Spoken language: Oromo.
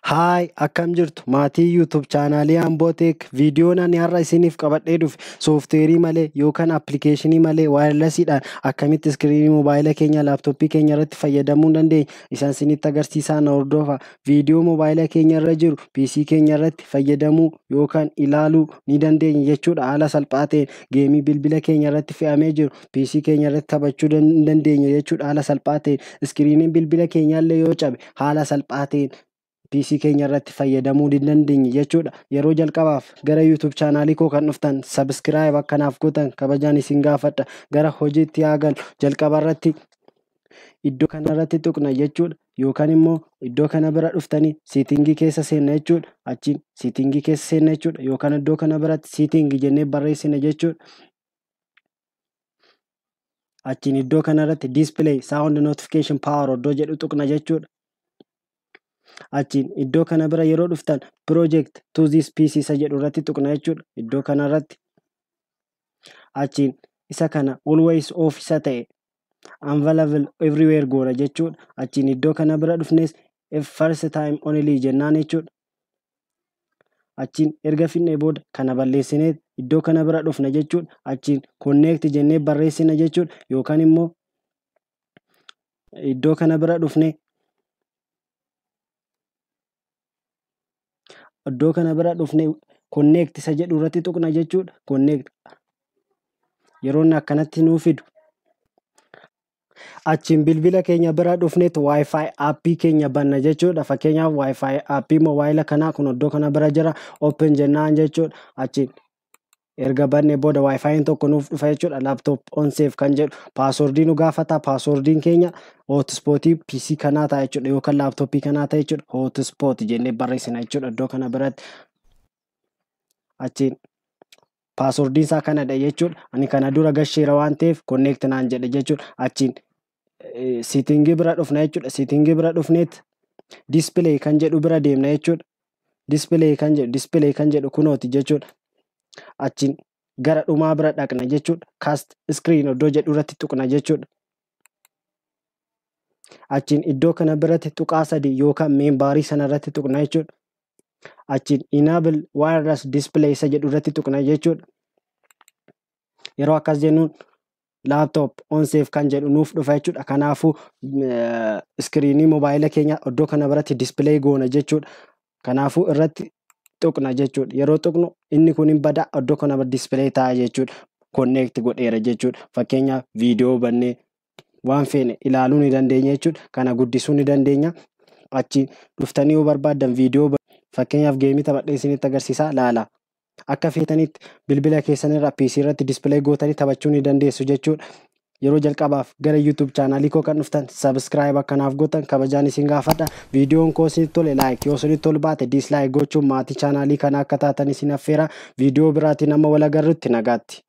Haay, akkam jirtu maatii YouTube chaanaalii Amboo Tech? Viidiyoon ani har'a isiniif qabadhee dhufe soofteerii malee yookaan appilikeeshinii malee wirelessiidhaan akkamitti iskiriinii moobaayila keenya laaptooppii keenya irratti fayyadamuu dandeenya isaan isinitti agarsiisaa, na hordofaa. Viidiyoo moobaayila keenya irra jiru PC keenya irratti fayyadamuu yookaan ilaaluu ni dandeenya jechuudha haala salphaa ta'een. Geemii bilbila keenya irratti fe'amee jiru PC keenya irratti taphachuu dandeenya jechuudha haala salphaa ta'een. Iskiriiniin bilbila keenyaallee yoo cabe haala salphaa ta'een PC keenya irratti fayyadamuu ni dandeenya jechuudha. Yeroo jalqabaaf gara YouTube chaanaalii koo kan dhuftan subscribe akkanaaf gootan kabajaan isin gaafadha. Gara hojiitti haa galu. Jalqaba irratti iddoo kana irratti tuqna jechuudha. Yookaan immoo iddoo kana bira dhuftanii siitingii keessa seenna jechuudha. Achiin siitingii keessa seenna jechuudha. Yookaan iddoo kana biratti siitingii jennee barreessina jechuudha. Achiin iddoo kana irratti display, sound, notification, power iddoo jedhu tuqna jechuudha. Achiin iddoo kana bira yeroo dhuftan project to this PC isa jedhu irratti tuqna jechuudha. Iddoo kana irratti achiin isa kana always off isa ta'e available everywhere goona jechuudha. Achiin iddoo kana bira dhufnes first time only jennaan jechuudha. Achiin erga finnee booda kana balleessinee iddoo kana bira dhufna jechuudha. Achiin connect jennee barreessina jechuudha. Yookaan immoo iddoo kana bira dhufnee iddoo kana bira dhufnee connect isa jedhu irratti tuqna jechuudha. Connect yeroo inni akkanatti nuu fidu achiin bilbila keenya bira dhufneet Wi-Fi aappii keenya banna jechuudha. Fakkeenyaaf, Wi-Fi aappii moobaayila kanaa kun iddoo kana bira jira, open jennaan jechuudha. Achiin erga banne booda Wi-Fiin tokko nuuf dhufa jechuudha. Laptop on safe kan jedhu paaswordii nu gaafata. Paaswordiin keenya hotspotii PC kanaa ta'a jechuudha yookaan laaptooppii kanaa ta'a jechuudha. Hotspot jennee barreessina jechuudha iddoo kana biratti. Achiin paaswordiin isaa kanadha jechuudha. Ani kana dura gasheera waan ta'eef connect naan jedhe jechuudha. Achiin siitingii bira dhufna jechuudha. Siitingii bira dhufneet display kan jedhu bira deemna jechuudha. Display kan jedhu kunooti jechuudha. Achiin gara dhumaa bira dhaqna jechuudha. Cast screen iddoo jedhu irratti tuqna jechuudha. Achiin iddoo kana biratti tuqaa sadii yookaan menu barii sana irratti tuqna jechuudha. Achiin enable wireless display isa jedhu irratti tuqna jechuudha. Yeroo akkas jennuun laptop on safe kan jedhu nuuf dhufa jechuudha. Kanaafuu iskiriinii moobaayila keenya iddoo kana biratti display goona jechuudha. Kanaafuu irratti tuqna jechuudha. Yeroo tuqnu inni kun hin bada, iddoo kana display ta'a jechuudha. Connect godheera jechuudha. Fakkeenyaaf, viidiyoo bannee waan feene ilaaluu ni dandeenya jechuudha. Kana guddisuu ni dandeenya. Achiin dhuftanii yoo barbaaddan viidiyoo, fakkeenyaaf, geemii taphadhee isinitti agarsiisaa, laala. Akka feetanitti bilbila keessanirra PC irratti display gootanii taphachuu ni dandeessu jechuudha. Yeroo jalqabaaf gara YouTube chaanaalii koo kan dhuftan subscribe akkanaaf gootan kabajaan isin gaafadha. Viidiyoon koo isinitti tole like, yoo isinitti tolu baate dislike gochuun maatii chaanaalii kanaa akka taatan isin affeera. Viidiyoo biraatiin amma wal agarrutti nagaatti.